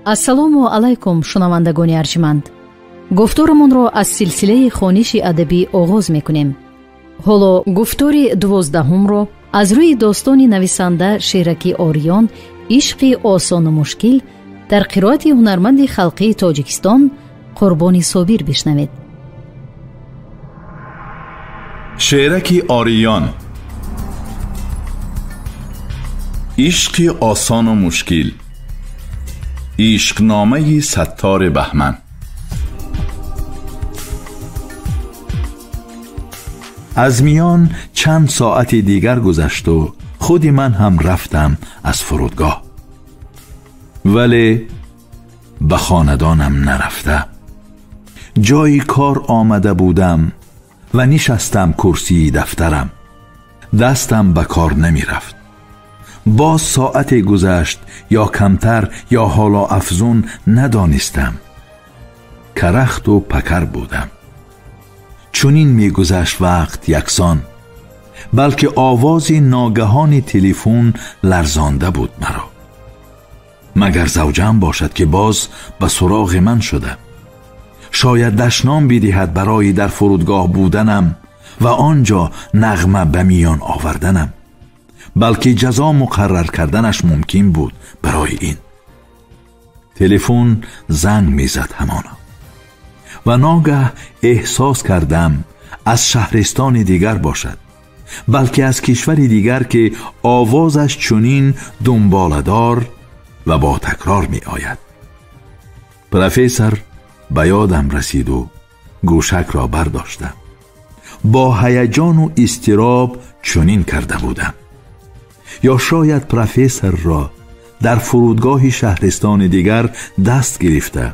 Ассалому алайкум, шунавандагони арҷманд. Гуфторамонро аз силсилаи хониши адабӣ оғоз мекунем. Ҳоло гуфтори 12-умро аз рӯи достони нависанда Шераки Ориён «Ишқи осону мушкил» дар қироати ҳунарманди халқии Тоҷикистон Қурбони Собир бишнавед. Шераки Ориён, ишқи осону мушкил, ишқномаи Саттори Баҳман. Аз миён чанд соати дигар гузашту худи ман ҳам рафтам аз фурудгоҳ, вале ба хонадонам нарафта. Ҷои кор омада будам ва нишастам курсии дафтарам. Дастам ба кор намерафт. Боз соате гузашт ё камтар ё ҳоло афзун надонистам. Карахту пакар будам. Чунин мегузашт вақт яксон, балки овози ногаҳони телефон ларзонда буд маро. Магар завҷаам бошад, ки боз ба суроғи ман шуда. Шояд дашном бидиҳад барои дар фурудгоҳ буданам ва он ҷо нағма ба миён оварданам, балки ҷазо муқаррар карданаш мумкин буд барои ин. Телефон занг мезад ҳамоно ва ногаҳ эҳсос кардам аз шаҳристони дигар бошад, балки аз кишвари дигар, ки овозаш чунин дунболадор ва бо такрор меояд. Профессор ба ёдам расиду гӯшакро бардоштам. Бо ҳаяҷону изтироб чунин карда будам. Ё шояд профессорро дар фурудгоҳи шаҳристони дигар даст гирифта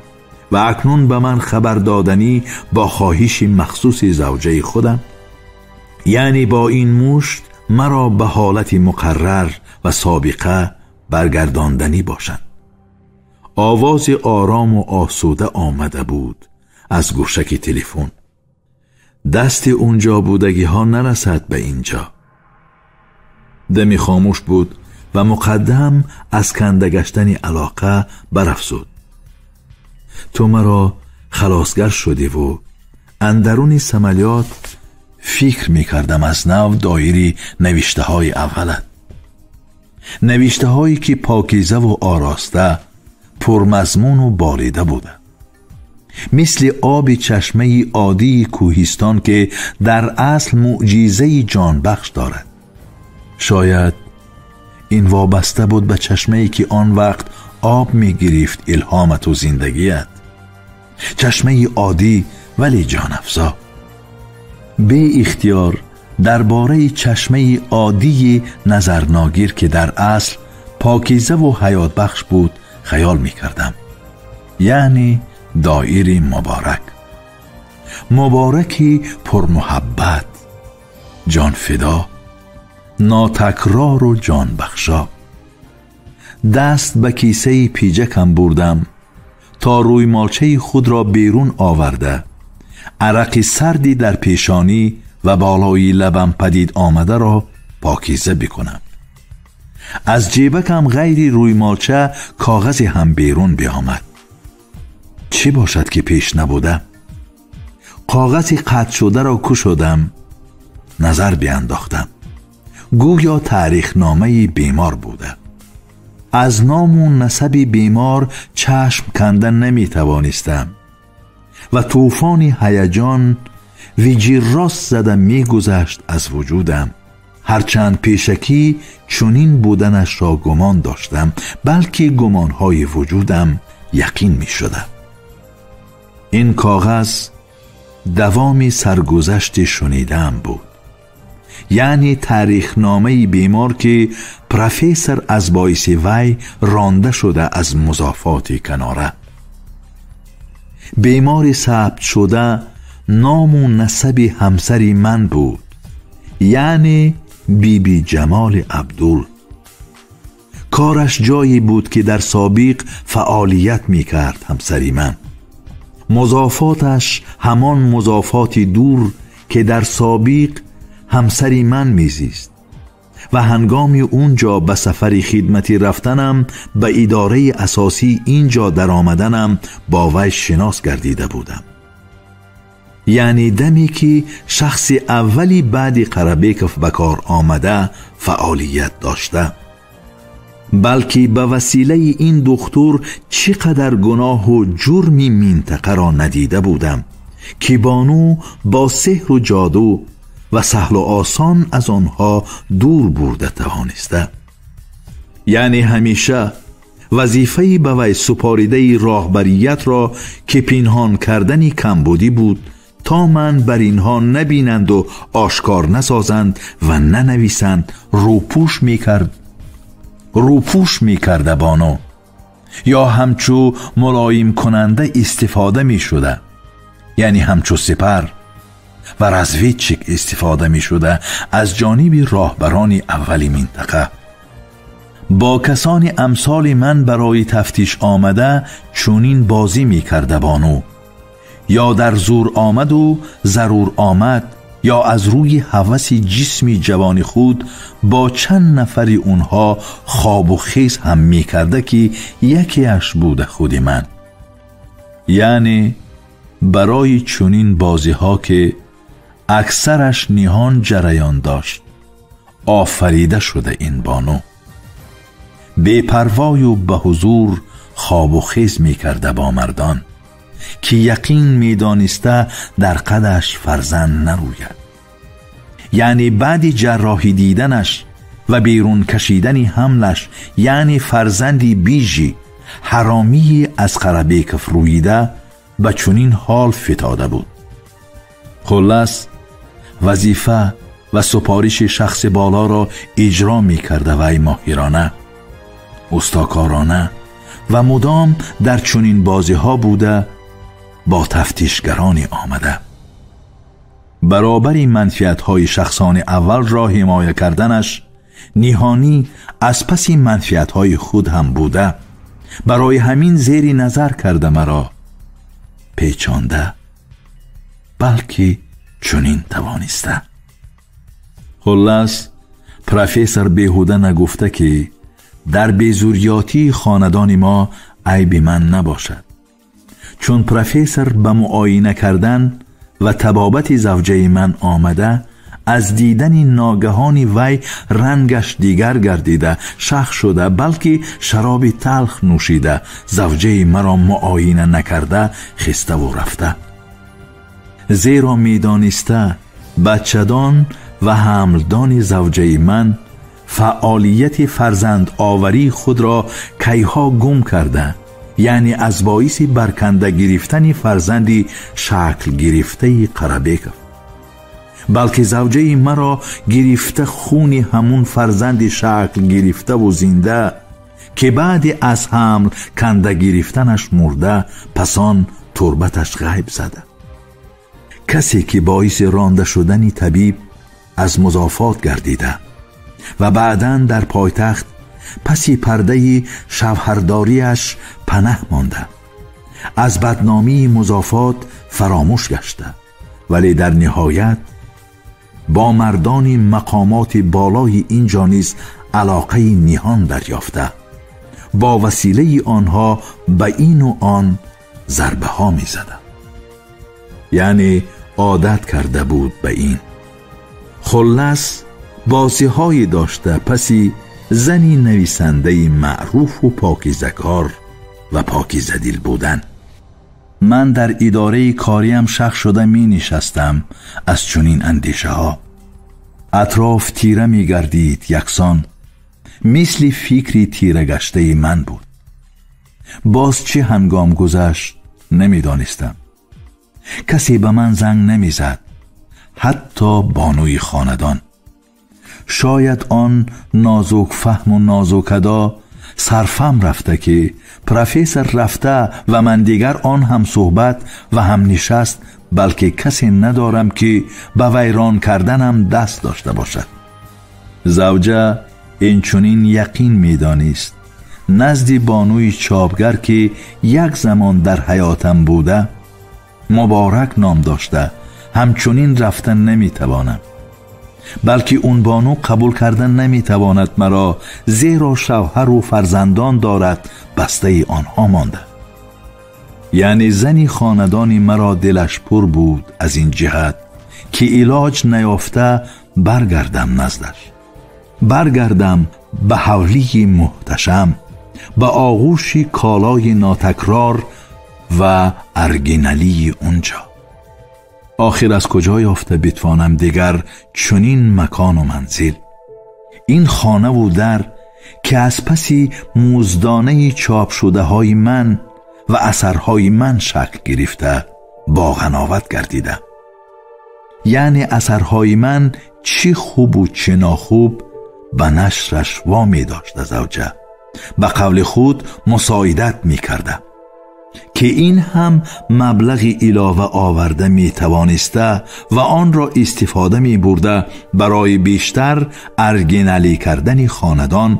ва акнун ба ман хабар доданӣ бо хоҳиши махсуси завҷаи худам, яъне бо ин мушт маро ба ҳолати муқаррар ва собиқа баргардонданӣ бошанд. Овози орому осуда омада буд аз гӯшаки телефон. Дасти унҷо будагиҳо нарасад ба инҷо. Дами хомӯш буд ва муқаддам аз канда гаштани алоқа барафзуд. Ту маро халосгар шудиву андаруни самолёт фикр мекардам аз нав доири навиштаҳои аввалат, навиштаҳое ки покизаву ороста, пурмазмуну болида буда, мисли оби чашмаи оддии кӯҳистон, ки дар асл мӯъҷизаи ҷонбахш дорад. Шояд ин вобаста буд ба чашмае ки он вақт об мегирифт илҳомату зиндагият, чашмаи оддӣ вале ҷонафзо. Беихтиёр дар бораи чашмаи оддии назарногир, ки дар асл покизаву ҳаётбахш буд, хаёл мекардам, яъне доири муборак, мубораки пурмуҳаббат, ҷонфидо, нотакрору ҷонбахшо. Даст ба кисаи пиҷакам бурдам то рӯймолчаи худро берун оварда, арақи сарди дар пешонӣ ва болои лабам падид омадаро покиза бикунам. Аз ҷебакам ғайри рӯймолча коғазе ҳам берун биомад. Чӣ бошад, ки пеш набуда? Коғази қатъ шударо кушодам, назар биандохтам. Гӯё таърихномаи бемор буда. Аз ному насаби бемор чашм канда наметавонистам ва тӯфони ҳаяҷон виҷиррост зада мегузашт аз вуҷудам. Ҳарчанд пешакӣ чунин буданашро гумон доштам, балки гумонҳои вуҷудам яқин мешуда. Ин коғаз давоми саргузашти шунидаам буд, яъне таърихномаи бемор, ки профессор аз боиси вай ронда шуда аз музофоти канора. Бемори сабт шуда ному насаби ҳамсари ман буд, яъне Биби Ҷамоли Абдул. Кораш ҷое буд, ки дар собиқ фаъолият мекард ҳамсари ман. Музофоташ ҳамон музофоти дур, ки дар собиқ ҳамсари ман мезист. ва ҳангоми унҷо ба сафари хидматӣ рафтанам ба идораи асосӣ инҷо даромаданам бо вай шинос гардида будам. Яъне даме ки шахси аввали баъди Қарабеков ба кор омада фаъолият дошта, балки ба василаи ин духтур чӣ қадар гуноҳу ҷурми минтақаро надида будам ки бону бо сеҳру ҷоду ва саҳлу осон аз онҳо дур бурда тавониста. Яъне ҳамеша вазифаи ба вай супоридаи роҳбариятро ки пинҳон кардани камбудӣ буд то ман бар инҳо набинанду ошкор насозанд ва нанависанд, рӯпӯш мекарда бону, ё ҳамчу мулоимкунанда истифода мешуда, яъне ҳамчу сипар ва разведчик истифода мешуда аз ҷониби роҳбарони аввали минтақа. Бо касони амсоли ман барои тафтиш омада чунин бозӣ мекарда бону, ё дар зур омаду зарур омад, ё аз рӯи ҳаваси ҷисми ҷавони худ бо чанд нафари онҳо хобу хез ҳам мекарда ки якеаш буда худи ман. Яъне барои чунин бозиҳо ки аксараш ниҳон ҷараён дошт офарида шуда ин бону. Бепарвою ба ҳузур хобу хез мекарда бо мардон ки яқин медониста дар қадаш фарзанд нарӯяд. Яъне баъди ҷарроҳӣ диданаш ва берун кашидани ҳамлаш, яъне фарзанди бижи ҳаромии аз Қарабеков рӯида ба чунин ҳол фитода буд. Хуллас, вазифа ва супориши шахси болоро иҷро мекарда вай моҳирона, устокорона ва мудом дар чунин бозиҳо буда бо тафтишгарони омада. Баробари манфиатҳои шахсони аввалро ҳимоя карданаш ниҳонӣ аз паси манфиатҳои худ ҳам буда, барои ҳамин зери назар карда маро печонда, балки чунин тавониста. Хуллас, профессор беҳуда нагуфта ки дар безурётии хонадони мо айби ман набошад, чун профессор ба муоина кардан ва табобати завҷаи ман омада аз дидани ногаҳони вай рангаш дигар гардида, шах шуда, балки шароби талх нӯшида, завҷаи маро муоина накарда хиставу рафта. Зеро медониста бачадон ва ҳамлдони завҷаи ман фаъолияти фарзандоварии худро кайҳо гум карда, яъне аз боиси барканда гирифтани фарзанди шакл гирифтаи Қарабеков, балки завҷаи маро гирифта хуни ҳамун фарзанди шакл гирифтаву зинда ки баъди аз ҳамл канда гирифтанаш мурда, пасон турбаташ ғайб зада. Касе ки боиси ронда шудани табиб аз музофот гардида ва баъдан дар пойтахт паси пардаи шавҳардориаш панаҳ монда, аз бадномии музофот фаромӯш гашта, вале дар ниҳоят бо мардони мақомоти болои инҷо низ алоқаи ниҳон дарёфта, бо василаи онҳо ба ину он зарбаҳо мезада. Яъне одат карда буд ба ин. Хуллас, бозиҳое дошта паси зани нависандаи маъруфу покизакор ва покизадил будан. Ман дар идораи кориам шах шуда менишастам аз чунин андешаҳо. Атроф тира мегардид яксон, мисли фикри тирагаштаи ман буд. Боз чӣ ҳангом гузашт намедонистам. Касе ба ман занг намезад, ҳатто бонуи хонадон. Шояд он нозукфаҳму нозукадо сарфам рафта ки профессор рафта ва ман дигар он ҳам суҳбат ва ҳам нишаст, балки касе надорам ки ба вайрон карданам даст дошта бошад. Завҷа инчунин яқин медонист назди бонуи чопгар ки як замон дар ҳаётам буда, муборак ном дошта, ҳамчунин рафта наметавонам. Балки он бону қабул кардан наметавонад маро, зеро шавҳару фарзандон дорад, бастаи онҳо монда. Яъне зани хонадони маро дилаш пур буд аз ин ҷиҳат ки илоҷ наёфта баргардам наздаш, баргардам ба ҳавлии муҳташам, ба оғӯши колои нотакрор ва оригиналии онҷо. Охир аз куҷо ёфта битвонам дигар чунин макону манзил? Ин хонаву дар ки аз паси муздонаи чопшудаҳои ман ва асарҳои ман шакл гирифта бо ғановат гардида. Яъне асарҳои ман чӣ хубу чӣ нохуб ба нашраш ва медошта завҷа, ба қавли худ мусоидат мекарда, ки ин ҳам маблағи илова оварда метавониста ва онро истифода мебурда барои бештар оригиналӣ кардани хонадон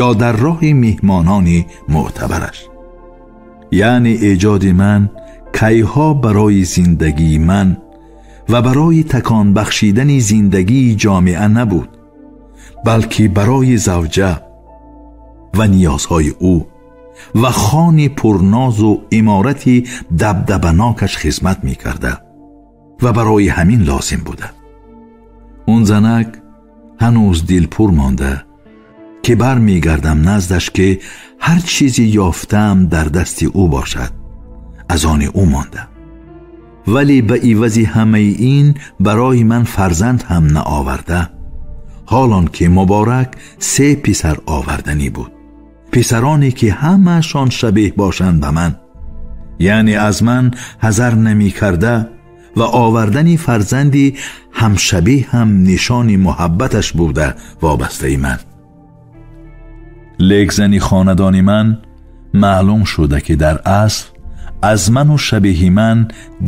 ё дар роҳи меҳмонони мӯътабараш. Яъне эҷоди ман кайҳо барои зиндагии ман ва барои такон бахшидани зиндагии ҷомеа набуд, балки барои завҷа ва ниёзҳои ӯ ва хони пурнозу иморати дабдабанокаш хизмат мекарда ва барои ҳамин лозим буда. Он занак ҳанӯз дилпур монда ки бармегардам наздаш, ки ҳар чизе ёфтаам дар дасти ӯ бошад, аз они ӯ монда. Вале ба ивази ҳамаи ин барои ман фарзанд ҳам наоварда, ҳолон ки муборак 3 писар оварданӣ буд, писароне ки ҳамаашон шабеҳ бошанд ба ман, яъне аз ман ҳазар намекарда ва овардани фарзанди ҳамшабеҳ ҳам нишони муҳаббаташ буда вобастаи ман. Лек зани хонадони ман маълум шуда ки дар асл аз ману шабеҳи ман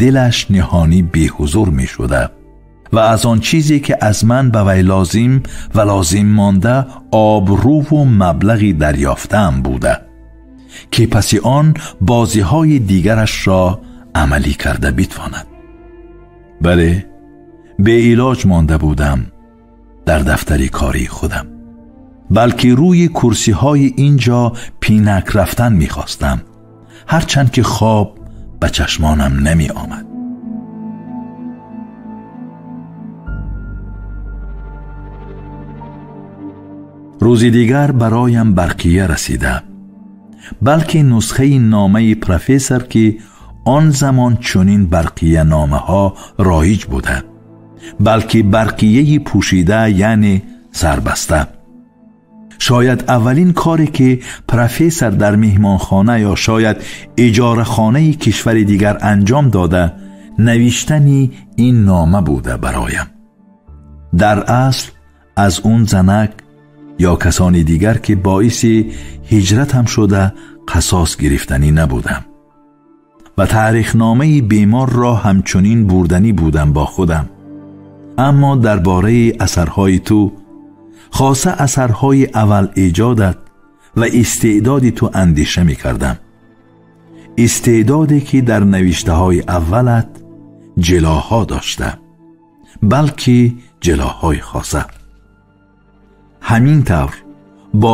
дилаш ниҳонӣ беҳузур мешуда ва аз он чизе ки аз ман ба вай лозим ва лозим монда обрӯву маблағи дарёфтаам буда, ки паси он бозиҳои дигарашро амалӣ карда битвонад. Бале, беилоҷ монда будам дар дафтари кории худам, балки рӯи курсиҳои ин ҷо пинак рафтан мехостам, ҳарчанд ки хоб ба чашмонам намеомад. Рӯзи дигар бароям барқия расида, балки нусхаи номаи профессор ки он замон чунин барқия номаҳо роиҷ буда, балки барқияи пӯшида, яъне сарбаста. Шояд аввалин коре ки профессор дар меҳмонхона ё шояд иҷорахонаи кишвари дигар анҷом дода, навиштани ин нома буда бароям. Дар асл аз он занак ё касони дигар ки боиси ҳиҷратам шуда қасос гирифтанӣ набудам ва таърихномаи беморро ҳамчунин бурданӣ будам бо худам. Аммо дар бораи асарҳои ту, хоса асарҳои аввал эҷодат ва истеъдоди ту андеша мекардам, истеъдоде ки дар навиштаҳои аввалат ҷилоҳо дошта, балки ҷилоҳои хоса. Ҳамин тавр бо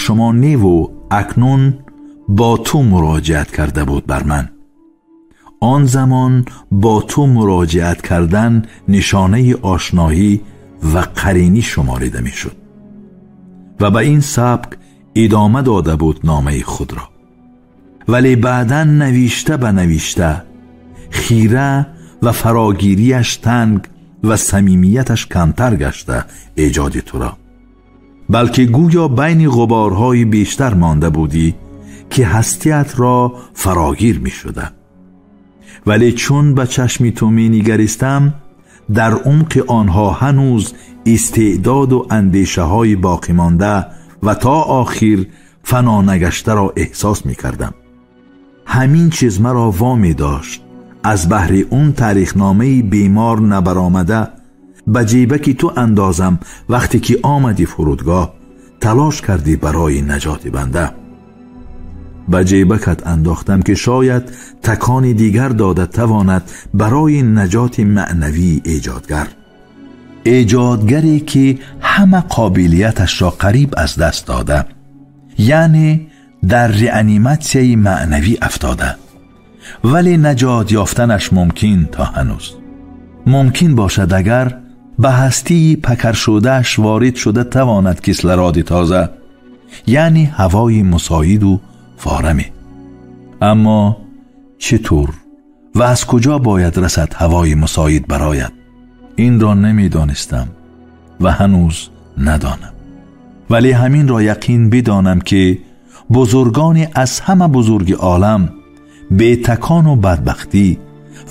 шумо неву акнун бо ту муроҷиат карда буд бар ман. Он замон бо ту муроҷиат кардан нишонаи ошноӣ ва қаринӣ шуморида мешуд ва ба ин сабк идома дода буд номаи худро. Вале баъдан навишта ба навишта хира ва фарогириаш танг ва самимияташ камтар гашта эҷоди туро, балки гӯё байни ғуборҳои бештар монда будӣ ки ҳастиятро фарогир мешуда. Вале чун ба чашми ту менигаристам, дар умқи онҳо ҳанӯз истеъдоду андешаҳои боқӣ монда ва то охир фано нагаштаро эҳсос мекардам. Ҳамин чиз маро во медошт аз баҳри он таърихномаи бемор набаромада ба ҷейбаки ту андозам вақте ки омадӣ фурудгоҳ, талош кардӣ барои наҷоти банда. Ба ҷейбакат андохтам ки шояд такони дигар дода тавонад барои наҷоти маънавии эҷодгар. Эҷодгаре ки ҳама қобилияташро қариб аз даст дода, яъне дар реаниматсияи маънавӣ афтода, вале наҷот ёфтанаш мумкин то ҳанӯз. Мумкин бошад агар ба ҳастии пакаршудааш ворид шуда тавонад кислороди тоза, яъне ҳавои мусоиду фораме. Аммо чӣ тур ва аз куҷо бояд расад ҳавои мусоид барояд? Инро намедонистам ва ҳанӯз надонам. Вале ҳаминро яқин бидонам ки бузургони аз ҳама бузурги олам бетакону бадбахтӣ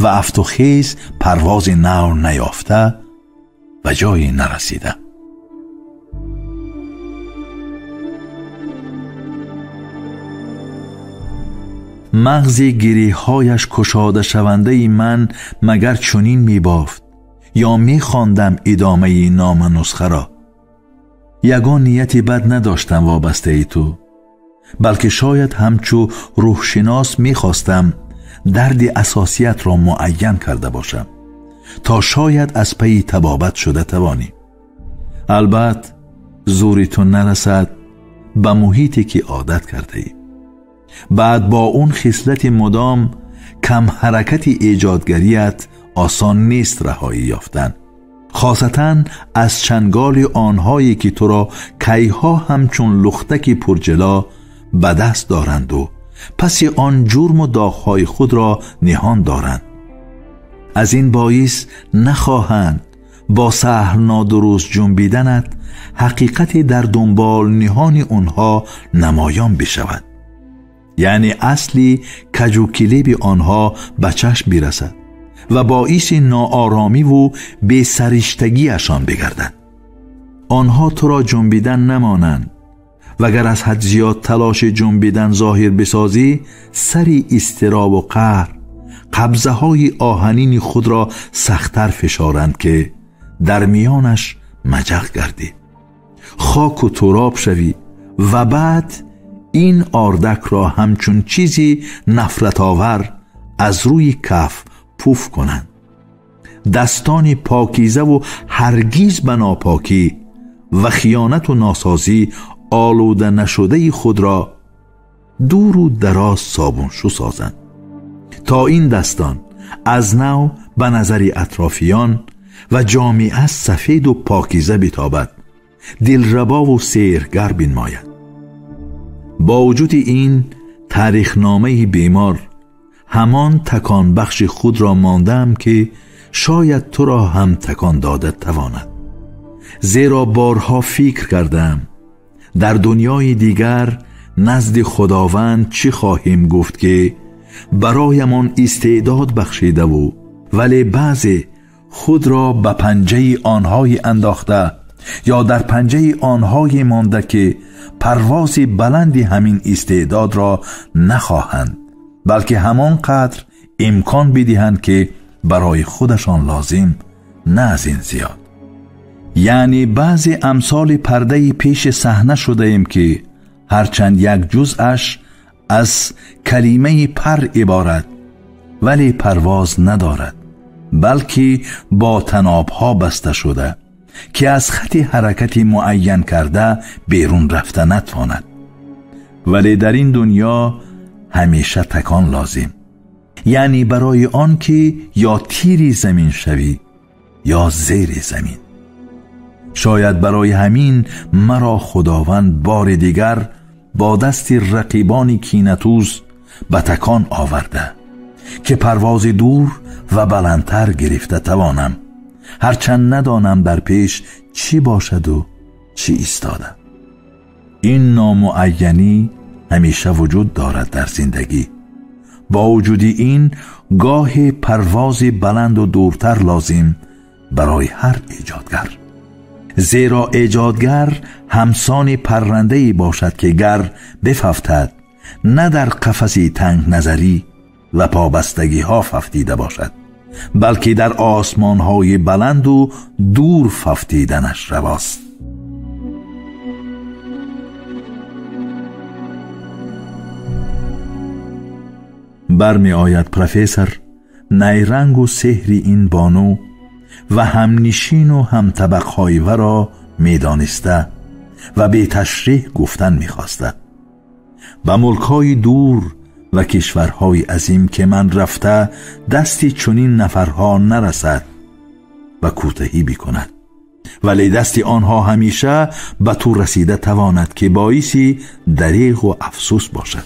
ва афтухез парвози нав наёфта ба ҷое нарасида. Мағзи гиреҳҳояш кушодашавандаи ман магар чунин мебофт ё мехондам идомаи номанусхаро. Ягон нияти бад надоштам вобастаи ту, балки шояд ҳамчу рӯҳшинос мехостам дарди асосиятро муайян карда бошам, то шояд аз пайи табобат шуда тавонӣ. Албат зури ту нарасад ба муҳите ки одат кардаӣ. Баъд бо он хислати мудом камҳаракати эҷодгарият осон нест раҳоӣ ёфтан, хосатан аз чанголи онҳое ки туро кайҳо ҳамчун лухтаки пурҷило ба даст доранду паси он ҷурму доғҳои худро ниҳон доранд. Аз ин боис нахоҳанд бо саҳл нодуруст ҷунбиданат ҳақиқате дар дунбол ниҳони онҳо намоён бишавад, яъне асли каҷукилеби онҳо ба чашм бирасад ва боиси ноОромиву бесариштагиашон бигардад. Онҳо туро ҷунбидан намонанд, вагар аз ҳад зиёд талоши ҷунбидан зоҳир бисозӣ, сари изтиробу қаҳр қабзаҳои оҳанини худро сахттар фишоранд ки дар миёнаш маҷақ гардӣ, хоку туроб шавӣ ва баъд ин ордакро ҳамчун чизи нафратовар аз рӯи каф пуф кунанд. Дастони покизаву ҳаргиз ба нопокӣ ва хиёнату носозӣ олуда нашудаи худро дуру дароз собуншу созанд, то ин дастон аз нав ба назари атрофиён ва ҷомеа сафеду покиза битобад, дилрабову сеҳргар бинмояд. Бо вуҷуди ин таърихномаи бемор ҳамон таконбахши худро мондаам ки шояд туро ҳам такон дода тавонад. Зеро борҳо фикр кардам дар дунёи дигар назди Худованд чӣ хоҳем гуфт ки бароямон истеъдод бахшидаву вале баъзе худро ба панҷаи онҳое андохта ё дар панҷаи онҳое монда ки парвози баланди ҳамин истеъдодро нахоҳанд, балки ҳамон қадр имкон бидиҳанд ки барои худашон лозим, на аз ин зиёд. Яъне баъзе амсоли пардаи пеши саҳна шудаем ки ҳарчанд як ҷузъаш аз калимаи пар иборат, вале парвоз надорад, балки бо танобҳо баста шуда ки аз хати ҳаракати муайян карда берун рафта натавонад. Вале дар ин дунё ҳамеша такон лозим, яъне барои он ки ё тири замин шавӣ ё зери замин. Шояд барои ҳамин маро Худованд бори дигар бо дасти рақибони кинатӯз ба такон оварда ки парвози дур ва баландтар гирифта тавонам, ҳарчанд надонам дар пеш чӣ бошаду чӣ истода. Ин номуайянӣ ҳамеша вуҷуд дорад дар зиндагӣ. Бо вуҷуди ин гоҳе парвози баланду дуртар лозим барои ҳар эҷодгар, зеро эҷодгар ҳамсони паррандае бошад ки гар бифафтад на дар қафаси тангназарӣ ва побастагиҳо фафтида бошад, балки дар осмонҳои баланду дур фафтиданаш равост. Бармеояд профессор найрангу сеҳри ин бону و همنشین و هم طبقهای ورا میدانسته و به تشریح گفتن میخواسته. به ملکهای دور و کشورهای عظیم که من رفته دستی چنین نفرها نرسد و کوتاهی بکند، ولی دستی آنها همیشه به تو رسیده تواند که باعثی دریغ و افسوس باشد.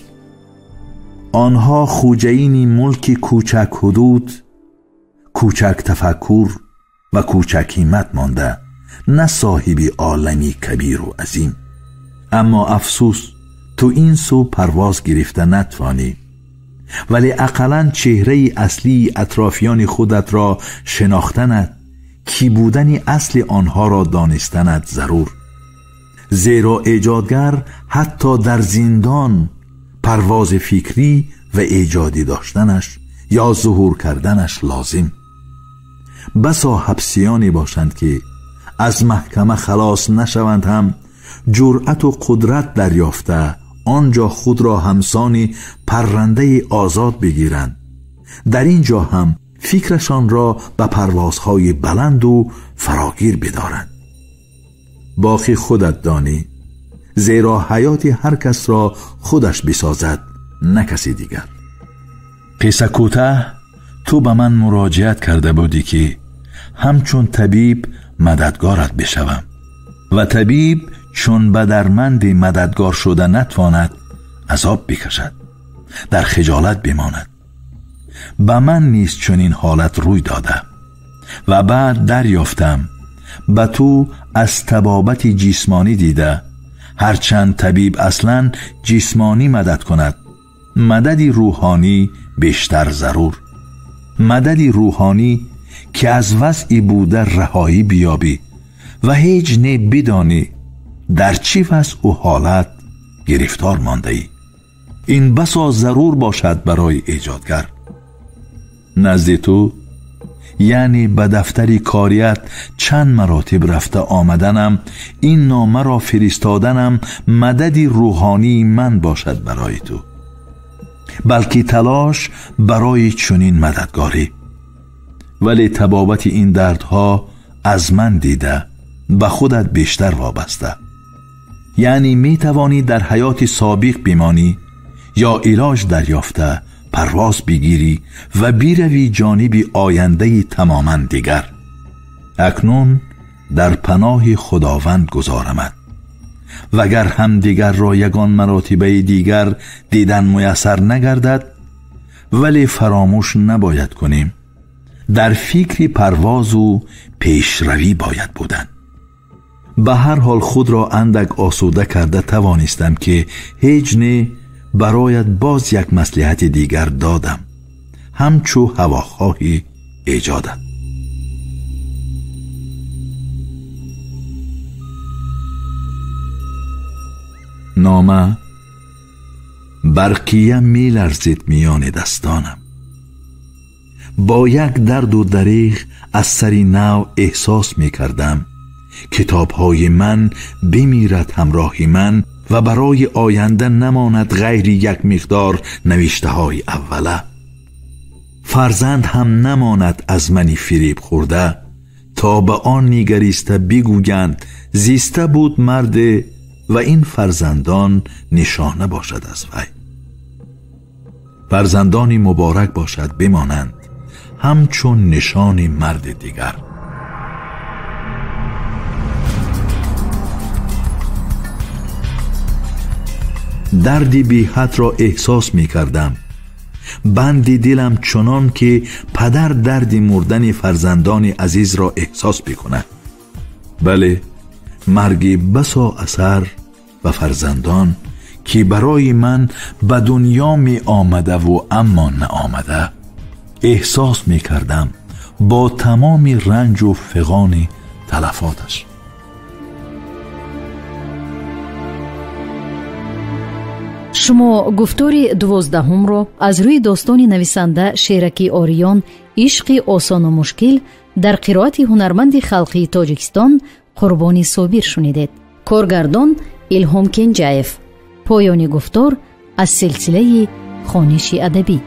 آنها خوجین ملک کوچک حدود، کوچک تفکر و کوچک همت مانده، نه صاحب عالمی کبیر و عظیم. اما افسوس تو این سو پرواز گرفته نتوانی، ولی اقلا چهره اصلی اطرافیان خودت را شناختنت، کی بودن اصل آنها را دانستنت ضرور. زیرا ایجادگر حتی در زندان پرواز فکری و ایجادی داشتنش یا ظهور کردنش لازم. بسا حبسیانی باشند که از محکمه خلاص نشوند هم جرأت و قدرت دریافته آنجا خود را همسانی پرنده آزاد بگیرند. در اینجا هم فکرشان را به پروازهای بلند و فراگیر بدارند. باقی خودت دانی، زیرا حیات هر کس را خودش بسازد نه کسی دیگر. قصه کوتاه، تو به من مراجعت کرده بودی که همچون طبیب مددگارت بشوم و طبیب چون به درمند مددگار شده نتواند عذاب بکشد، در خجالت بماند. به من نیز چنین حالت روی داده و بعد دریافتم به تو از طبابت جسمانی دیده، هرچند طبیب اصلا جسمانی مدد کند، مددی روحانی بیشتر ضرور. مددی روحانی که از وضعی بوده رهایی بیابی و هیچ نه بدانی در چی وضع و حالت گرفتار مانده ای. این بسا ضرور باشد برای ایجادگر. نزد تو یعنی به دفتر کاریت چند مراتب رفته آمدنم، این نامه را فرستادنم مددی روحانی من باشد برای تو، بلکه تلاش برای چنین مددگاری. ولی طبابت این دردها از من دیده به خودت بیشتر وابسته. یعنی می توانی در حیات سابق بمانی یا علاج دریافته پرواز بگیری و بیروی جانب آینده تماما دیگر. اکنون در پناه خداوند گذارمد، وگر هم دیگر را یگان مراتبه دیگر دیدن میسر نگردد، ولی فراموش نباید کنیم در فکر پرواز و پیشروی باید بودن. به هر حال خود را اندک آسوده کرده توانستم که هیچ نه برایت باز یک مصلحت دیگر دادم، همچو هواخواهی ایجادت. نامه برقیه می لرزید میان دستانم. با یک درد و دریغ از سری نو احساس می کردم کتابهای من بمیرد همراهی من و برای آینده نماند غیر یک مقدار نوشته های اوله. فرزند هم نماند از منی فریب خورده تا به آن نگریسته بگویند زیسته بود مرد و این فرزندان نشانه باشد از وی. فرزندانی مبارک باشد بمانند همچون نشان مرد دیگر. دردی بی حد را احساس می کردم. بند دلم چنان که پدر درد مردن فرزندان عزیز را احساس بکند. بله، مرگ بسا اثر و فرزندان که برای من به دنیا می آمده و اما نه آمده، احساس می کردم با تمام رنج و فغان تلفاتش. Шумо гуфтори 12-ҳумро аз рӯи достони нависанда Шераки Ориён «Ишқи осону мушкил» дар қироати ҳунарманди халқии Тоҷикистон Қурбони Собир шунидед. Коргардон Илҳом Кенҷаев. Поёни гуфтор аз силсилаи хониши адабӣ.